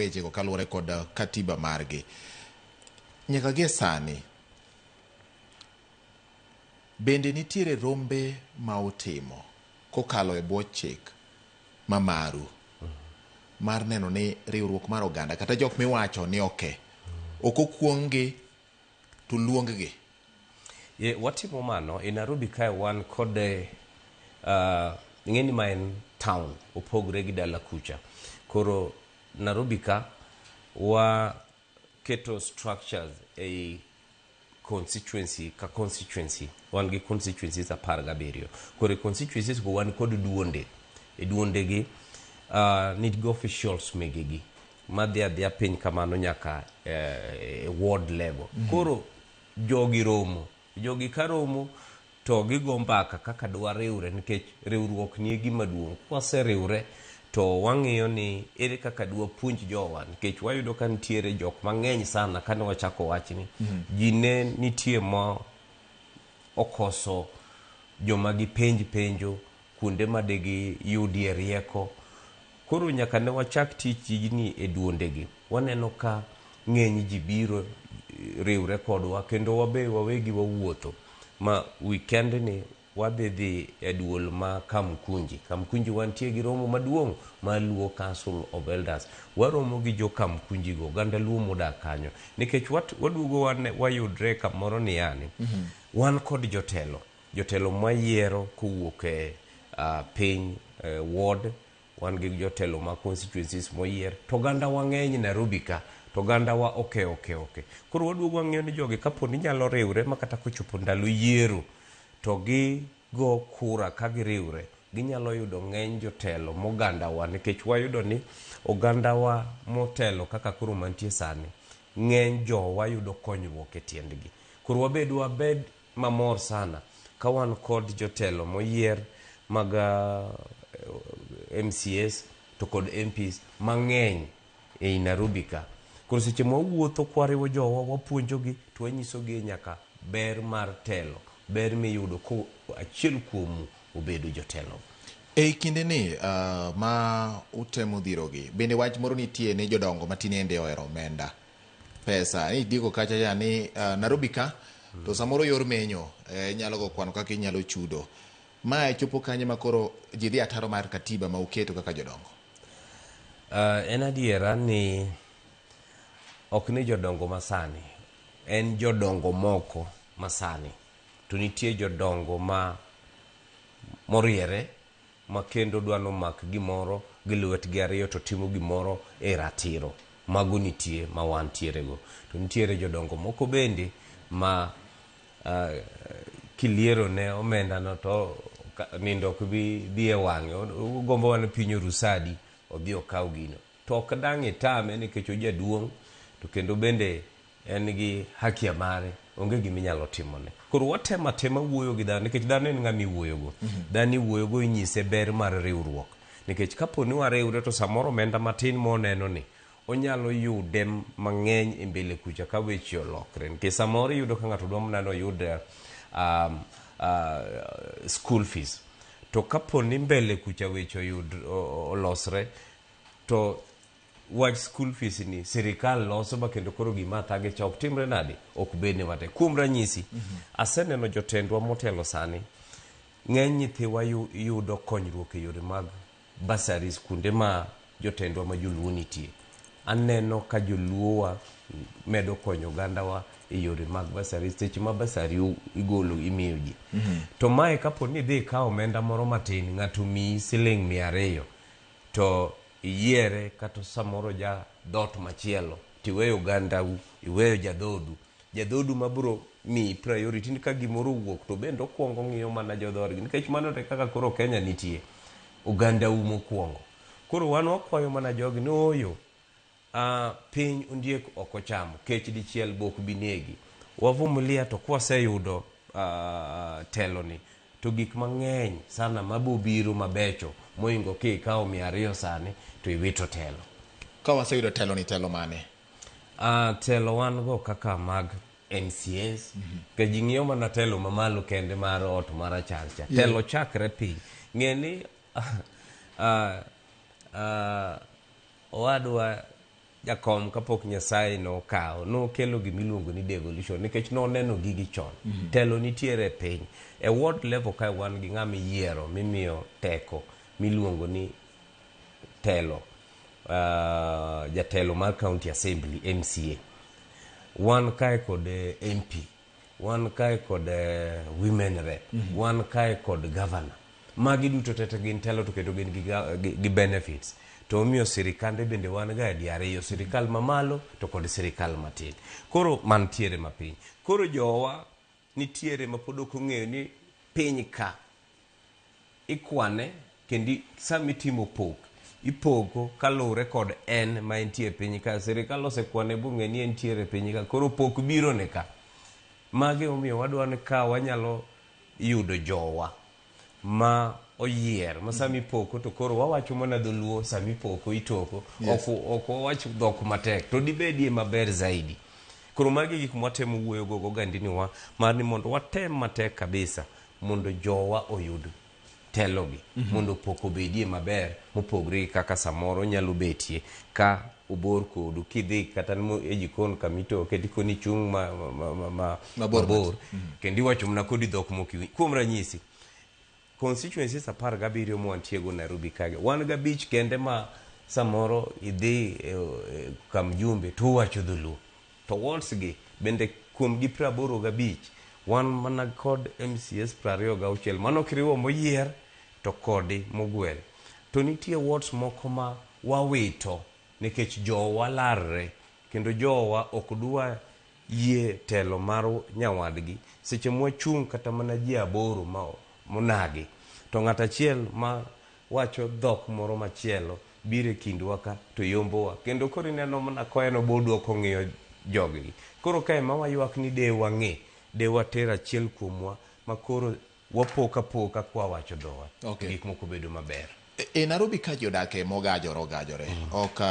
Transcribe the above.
wechego kaluwore kod katiba margi. Nyaka gie sani, bende nitiere rombe ma utimo kokalo e bwo chik ma maru mar neno ni riwruok mar oganda kata jok miwacho ni oke ok okuong'-gi to luong-gi? Ye, watimo mano e Nairobi kae wan kod ing'e ni ma en town opogre gi dala kucha. Koro Nairobi ka wa keto structures ei constituency ka constituency. Wan gi constituencies 17. Koro e constituencies go wan kod duonde. E duonde gi nigi officials megegi madhi adhiya piny kamano nyaka e ward level. Koro jogi romo. Jogi ka romo to gigo mbaka kaka dwariwre nikech riwruok ni e gima duong'. Kwaseriwre to wang'iyo ni ere kaka dwapuonj jowa nikech wayudo ka nitiere jok mang'eny sana kane wachako wachni. Ji ne nitie ma okoso joma gipenj penjo kuonde ma degiyudie rieko. Koro nyaka ne wachak tich tijni e duondegi. Waneno ka ng'eny ji biro riwre kodwa kendo wabe wawegi wawuotho ma weekend ni wadhi dhi e duol ma Kamkunji. Kamkunji wantie gi romo maduong' mar Luo Council of Elders. Waromo gi jo Kamkunji go, oganda Luo modak kanyo. Nikech waduogo wayudre kamoro ni yani, wan kod jotelo. Jotelo mwayiero kowuok e piny ward, wan gi jotelo ma constituencies moyier, to oganda wa ng'eny Nairobi ka, to oganda wa oke oke oke. Koro waduogo wang'iyo ni jogi kapo ni nyalo riwre ma kata kochopo ndalo yiero, to gi go kura ka giriwre, ginyalo yudo ng'eny jotelo moganda wa, nikech wayudo ni oganda wa motelo kaka koro mantie sani, ng'eny jowa yudo konyruok e tiendgi. Koro wabed wabed mamor sana ka wan kod jotelo moyier mag MCAs to kod MPs mang'eny ei Nairobi ka. Koro seche ma wawuotho kwariwo jowa, wapuonjogi to wanyisogi nyaka ber mar telo, ber miyudo ko achiel kuomu obedo jotelo. Ei kinde ni ma utemo dhirogi, bende wach moro nitie ni jodongo ma tinende ohero omenda, pesa ni diego kacha ya ni Nairobi ka to samoro yor menyo inyalo go kwano kaka inyalo chudo. Mae chopo kanye ma koro ji dhi ataro mar katiba ma uketo kaka jodongo? En adiera ni ok ni jodongo masani, en jodongo moko masani, to nitie jodongo ma moriere ma kendo dwa nomak gimoro gi lwetgi ariyo to timo gimoro e ratiro. Mago nitie ma wantiere go. To nitiere jodongo moko bende ma kiliero ne omenda no to nindo ok bi dhi e wang'e. Ogombo mana piny oru sadi odhi okaw gino. To ok dang' itame nikech ojaduong' to kendo bende en gi haki mare, onge gima inyalo timone. Koro watemo atema wuoyo gi dhano nikech dhano en ng'ama iwuoyogo. Dhano iwuoyogo inyise ber mar riwruok. Nikech kapo ni wariwre to samoro omenda matin moneno ni onyalo yude mang'eny e mbele kucha ka weche olokre. Nikech samoro iyudo ka ng'ato dwa mana ni oyud school fees. To kapo ni mbele kucha weche oyud olosre to wach school fees ni sirikal loso ma kendo koro gima thage cha ok timre nade, ok bedne matek. Kuom ranyisi, aseneno jotendwa motelo sani, ng'eny nyithiwa yudo konyruok e yore mag bursaries kuonde ma jotendwa ma joluo nitie. Aneno ka joluowa medo konyo ogandawa e yore mag bursaries seche ma bursary igolo imiyo ji. To mae kapo ni idhi ikawo omenda moro matin, ng'ato omiyi siling 200 to iyiere kata samoro ja dhoot machielo tiweyo ogandau, iweyo jadhodu. Jadhodu mabiro miyi priority ni ka gimoro owuok to bende okwongo ng'iyo mana jodhoodgi nikech mano e kaka koro Kenya nitie. Ogandau mokwongo. Koro wan wakwayo mana jogi ni ooyo, piny ondiek ok ochamo, kech dichiel be ok bi negi. Wavumilia to kwaseyudo teloni to gik mang'eny sana mabobiro mabecho mohingo kikawo 200 sani to iwito telo. Ka waseyudo telo ni telo mane? Telo wan go kaka mag MCAs. Ka ji ng'iyo mana telo mamalo kende mar ot marachar cha. Telo chakre piny. Ng'e ni owadwa Jakom kapok Nyasaye nokawo, nokelo gimiluongo ni devolution nikech noneno gigi chon. Telo nitiere e piny. E ward level kae wan gi ng'ama iyiero mimiyo teko miluongo ni telo, jatelo mar county assembly MCA. Wan kae kod MP, wan kae kod women rep, wan kae kod governor. Magi duto tete gin telo to kendo gin gi benefits. To omiyo sirikande bende wan ga e ariyo, sirikal mamalo to kod sirikal matin. Koro mantiere mapiny. Koro jowa nitiere ma pod ok ong'eyo ni piny ka ikwane kendo sama itimo pok ipogo kaluwore kod en ma entie e piny ka. Sirikal osekwane bong'e ni entiere e piny ka, koro pok biro ne ka. Magi omiyo wadwa ni ka wanyalo yudo jowa ma oyier ma sama ipoko to koro wawacho mana dholuo sama ipoko itoko. Yes. Ok wawach dhok matek to dibedie maber zaidi. Koro magi gik mwatemo wuoyo go gogandiniwa mar ni mondo watem matek kabisa mondo jowa oyud telogi mondo pok obedie maber mopogre gi kaka samoro nyalo betie ka obor kodu kidhi kata e jikon kamitoke tikoni chung' Mabor. mabor kendo iwacho mana kodi dhok mokiwinj. Kuom ranyisi, constituencies 17 mwantiego Nairobi kage, wan gabich kende ma samoro idhi e kamjumbe to uwacho dholuo to wards gi bende kuom gi 85 wan mana kod MCS 26, mano kiriwo moyier to kodi mogwel. To nitie wards moko ma wawito nikech jowa larre kendo jowa ok dwa yie telo mar nyawadgi. Seche mwachung' kata mana ji 8 ma monagi to ng'at achiel ma wacho dhok moro machielo biro e kindwa ka to yombowa kendo koro ineno mana koen oboduoko ng'iyo jogi. Koro kae ma waywak ni de wang'e, de water achiel kuomwa ma koro wapoka poka kwa wacho dhowa. Gik moko bedo maber. E Nairobi ka ji odake mogajore ogajore. Ok.